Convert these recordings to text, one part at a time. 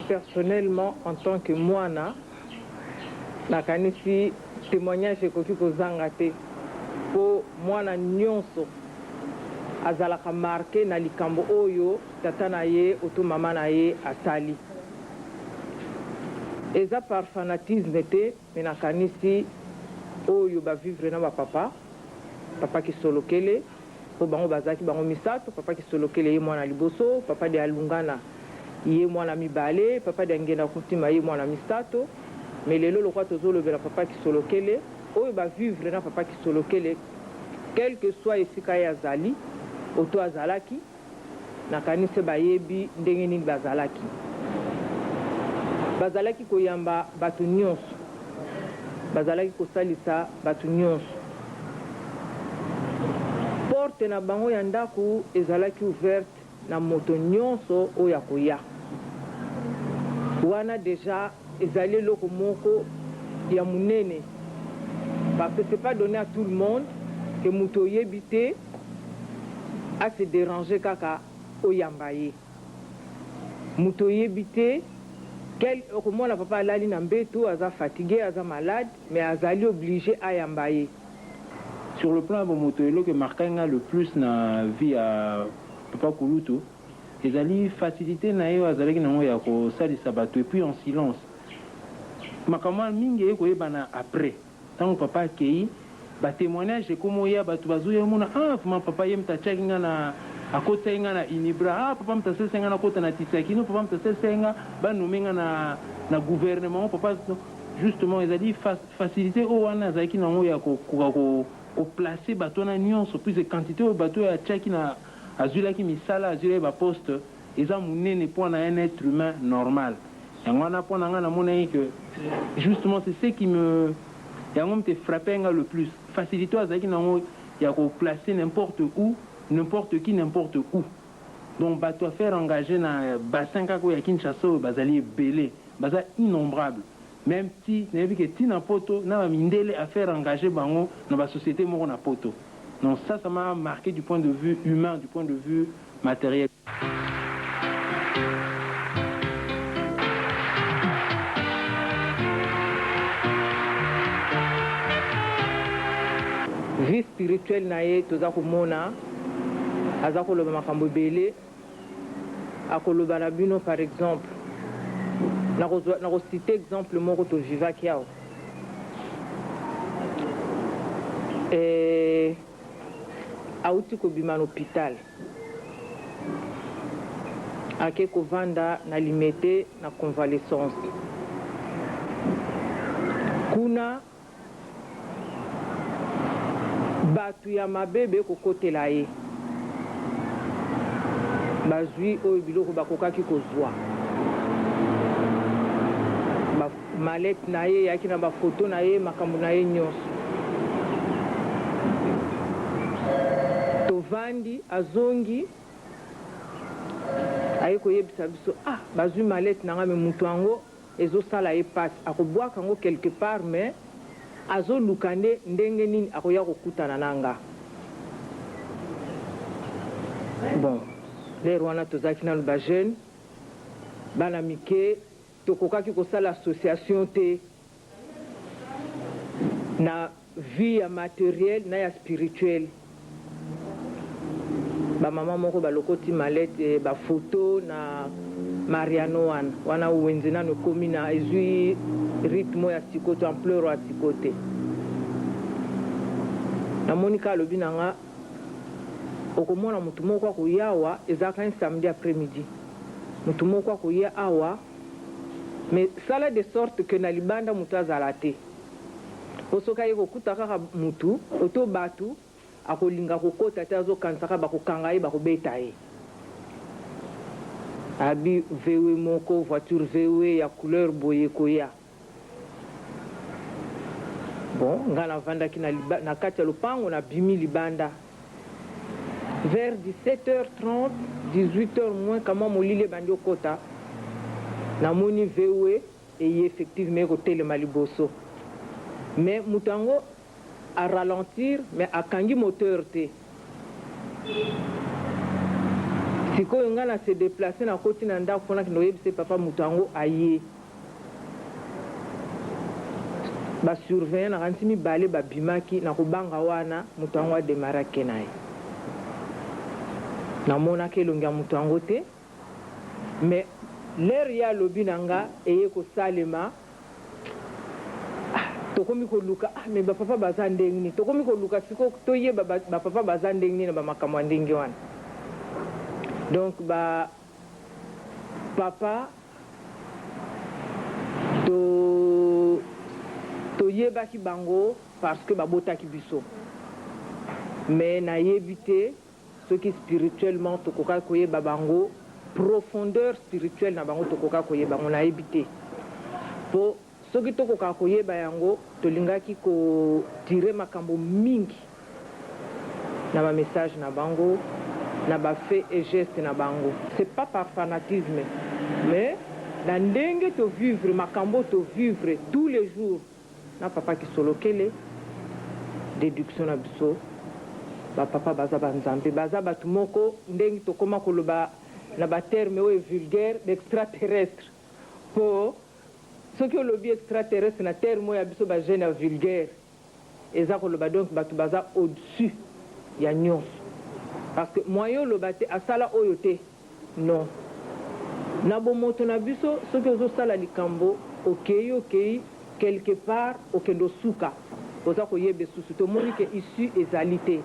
Personnellement en tant que mwana nakanisi temoignage ekoki kozanga te po mwana nionso azalaka marque na likambo oyo tata na ye oto mama na ye asali. Eza par fanatisme te mais nakanisi oyo ba vivre na ba papa, papa Kisolokele, Po bango bazalaki bango misato, papa Kisolokele ye mwana liboso, papa Dialungana ye mwana mibale, papa Diangienda Kuntima ye mwana misato. Mais lelo lokola tozolobela papa Kisolokele, oyo ba vivre na papa Kisolokele, quel que soit esika ye azali oto azalaki, Nakanisi bayebi ndenge nini bazalaki. Bazalaki koyamba bato nyonso. Bazalaki kosalisa bato nyonso. Porte na bango ya ndako ezalaki ouverte na moto nyonso oyo akoya. Wana dejà ezali eloko moko ya monene parce que c'est pas donne à tout le monde que moto oyebi te a se deranger kaka oyamba ye. Moto oyebi te quel okomona papa alali na mbetu aza fatigue aza malade mais azali oblige ayamba ye. Sur le plan ya bomoto eloko e marquaki nga le plus na vie ya papa kulutu ezali facilite na ye oyo azalaki na yango ya kosalisa batu et puis en silence. Makambo wana mingi eye koyebana après. Tango papa akeyi, ba temoignages ekomi oya, batu bazoya omona ah vraiment papa ye mutu atiaki nga na akotisaki nga na Unibra, ah papa mutu asalisaki nga nakota na Tisakino, papa mutu asalisaki nga ba nommer nga na na gouvernement, papa justement ezali facilite oyo wana azalaki na yango ya kokoka ko ko placer batu wana nionso puisque quantite oyo batu oyo atiaki na azuilaki misala, azuilaki ba postes Eza munene pona un etre humain normal yango wana pona nga namonaki que justement c'est ce qui me yango moto e frappe nga le plus facilite oyo azalaki nango ya ko placer n'importe où n'importe qui n'importe où donc batu à faire engager na bassin kaka oyo ya Kinshasa oyo bazali ebele baza innombrable meme ti nayebi ke ti na poto na ba mindele à faire engager bango na ba societe moko na poto donc ça ça m'a marque du point de vue humain du point de vue materiel. Vie spirituelle na ye toza komona aza koloba makambo ebele akoloba na bino par exemple nakozwa nako citer exemple moko to vivaki awa eh, Awuti kobima na hopital ake kovanda na limete na convalescence kuna batu ya mabe be kokotela ye bazui oyo biloko bakokaki kozua ba mallette na ye eyaki na ba photo na ye makambo na ye nionso tovandi azongi aye koyebisa biso ah bazui mallette na nga mais mutu yango ezosala ye pasi akobwaka yango quelque part mais azoluka nde ndenge nini akoya kokutana na nga bon l'heure wana tozalaki nanu ba jeune bana mike Tokokaki kosala association te na vie ya materiel na ya spirituel. Ba maman moko balokoti mallette ba photos na Mariano wana. Wana wenze nanu ekomi na ezui rythme oyo ya sikoyo te, ampleur oyo ya sikoyo te. Namoni kaka alobi na nga okomona mutu moko akoya awa, ezalaka un samedi après midi. Mutu moko akoya awa mais sala de sorte que na libanda mutu azala te po soki aye kokuta kaka mutu oto batu akolinga kokota te azo kanisa kaka bakokanga ye bakobeta ye. Abi VW moko voiture VW ya couleur boye ekoya. Bon nga navandaki na na kati ya lopango nabimi libanda vers 17h30 18h moins kamwa molili ebandi okota namoni VW eye effectivement ekotelema liboso mais moto yango a ralentir mais akangi moteur te. Sikoyo ngai na se déplacer, nakoti na ndako mpona kende oyebisa papa moto yango aye. Basurveillant nakanisi mibale babimaki na kobanga wana moto yango adémarrer, ake na ye. Namonaki elongi ya moto yango te, mais l'heure ye alobi na nga eye kosalema, ah, tokomi koluka, ah, mais bapapa baza ndenge nini? Tokomi koluka sikoyo toyeba bapapa baza ndenge nini na bamakambo ya ndenge wana. Donc ba papa to toyebaki bango parce que babotaki biso, mais nayebi te soki spirituellement tokokaki koyeba bango, profondeur spirituelle na bango tokokaki koyeba yango, nayebi te. Mpo soki tokokaka koyeba yango, tolingaki kotirer makambo mingi na bamessage na bango, na bafait et geste na bango. C'est pas par fanatisme, mais na ndenge tovivre makambo, tovivre tous les jours na papa Kisolokele, déduction na biso, bapapa baza banzambe, baza bato moko ndenge tokóma koloba na baterme oyo vulgaire, d'extraterrestre. Mpo soki olobi extraterrestre na terme oyo ya biso bajeune ya vulgaire, eza koloba donc bato baza au-dessus ya nyonso, parce que moyen oloba te asala oyo te, non. Na bomoto na biso, soki ozosala likambo, okei okei quelque part, okende osuka, oza koyeba esusu, tomoni ke issue ezali te,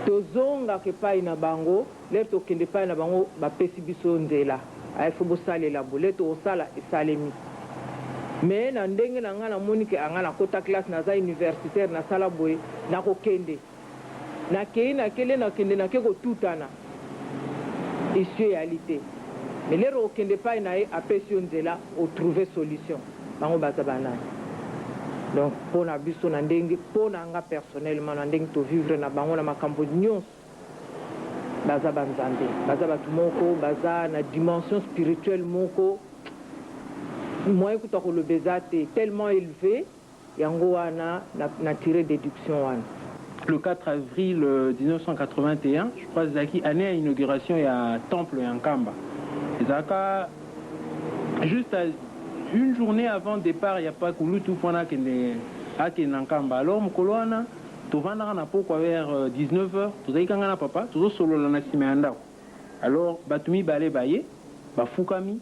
tozongaka epai na bango. L'heure tokende epai na bango, bapesi biso nzela, il faut bosalela bo le tokosala esalemi. Mais na ndenge na ngai, namoni ke anga nakota classe, naza universitaire, nasala boye, nakokende, nakei, nakele, nakende, nake kotutana, issue eyali te. Mais lero okende epai na ye, apesi yo nzela, otrouve solution. Bango baza banani? Donc mpo na biso, na ndenge mpo na nga personnellement, na ndenge tovivre na bango na makambo nyonso, baza banzambe, baza bato moko baza na dimension spirituelle moko, moyen kuta koloba eza te, tellement élevé. Yango wana na tirer déduction wana. Le 4 avril 1981, je crois, ezalaki année ya inauguration ya temple ya Nkamba. Ezalaka juste à une journée avant départ ya papa kulutu mpona akende na Nkamba. Alors mokolo wana tovandaka na pokwa vers 19 heures, tozalaki kanga na papa, tozosolola na nsima ya ndako. Alors bato mibale baye, bafukami,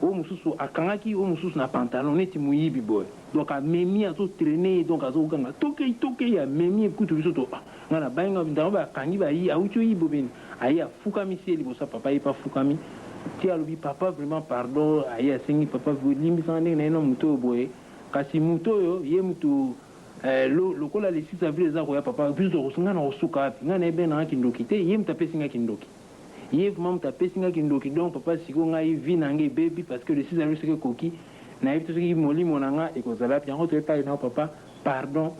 oyo mosusu akangaki oyo mosusu na pantalon neti moyibi boye. Donc amemi, azotraîner, donc azoganga: "Tokei, tokei!" Amemi kutu biso to, ah, nga na bangi ntango bakangi bayi awuti oyibo beni. Aye afukamisi ye liboso ya papa, ye mpe afukami ti alobi: "Papa, vraiment pardon." Aye asengi: "Papa, limbisanga ndenge na ye na motu oyo boye." Kasi motu oyo ye motu lokola le 6 avril eza koya, papa, biso nga na kosuka wapi? Ngai nayebi nanga kindoki te, ye moto apesi nga kindoki, ye vraiment moto apesi nga kindoki. Donc papa, sikoyo ngai vie na ngai ebebi, parce que le 6 avril soki ekoki, nayebi te soki molimo na nga ekozala wapi. Yango toyepai na papa, pardon,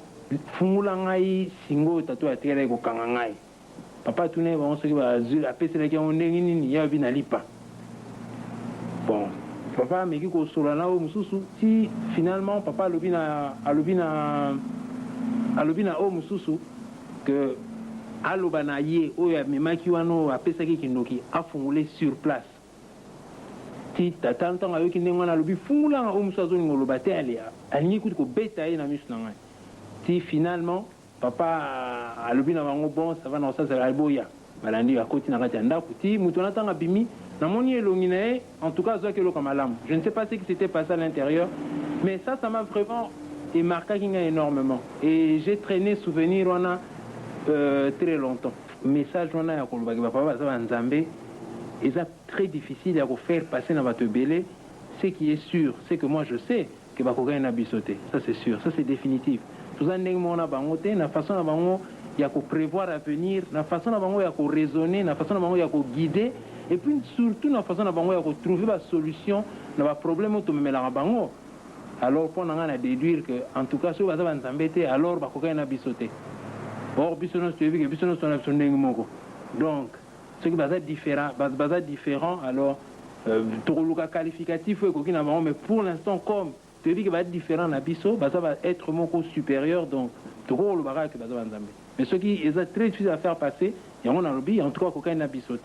fungula ngai singo oyo tata oyo atikalaki kokanga ngai. Papa atuna ye bango soki bazwi apeselaki yango ndenge nini. Ye abi na lipa. Bon, papa ameki kosola na oyo mosusu ti finalement papa alobi na oyo mosusu ke aloba na ye oyo amemaki wana, oyo apesaki kindoki, afungule sur place. Ti tata ntango ayoki ndenge wana, alobi: "Fungulanga." Oyo mosusu azolinga oloba te, ale alingi kutu kobeta ye na miso na ngai. Ti finalement papa alobi na bango: "Bon, ça va, na kosasala boya." Balandi, akoti na kati ya ndako ti moto wana ntango abimi, namoni elongi na ye, en tout cas azwaki eloko malamu. Je ne sais pas ce qui s'était passé à l'intérieur, mais ça m'a vraiment emarquaki ngai énormément et j'ai traîné souvenir wana très longtemps. Message wana ya kolobaki bapapa baza banzambe eza très difficile ya kofaire passer na bato ebele. Ce qui est sûr, c'est que moi je sais que bakokani na biso te, ça c'est sûr, ça c'est définitif. Toza ndenge moko na bango te, na façon na bango ya koprévoir avenir, na façon na bango ya koraisonner, na façon na bango ya koguider, et puis surtout na façon na bango ya kotrouver basolution na baproblème oyo tomemelaka bango. Alors mpo na ngai na déduire que en tout cas soki baza banzambe te, alors bakokani na biso te. Or biso nyonso toyebi ke biso nyonso na biso ndenge moko. Donc soki baza différent, alors tokoluka qualificatif oyo ekoki na bango. Mais pour l'instant, comme toyebi ke baza différent na biso, baza baêtre moko supérieur, donc tokokoloba kaka ke baza banzambe. Mais soki eza très difficile à faire passer yango, nalobi en tout cas bakokani na biso te.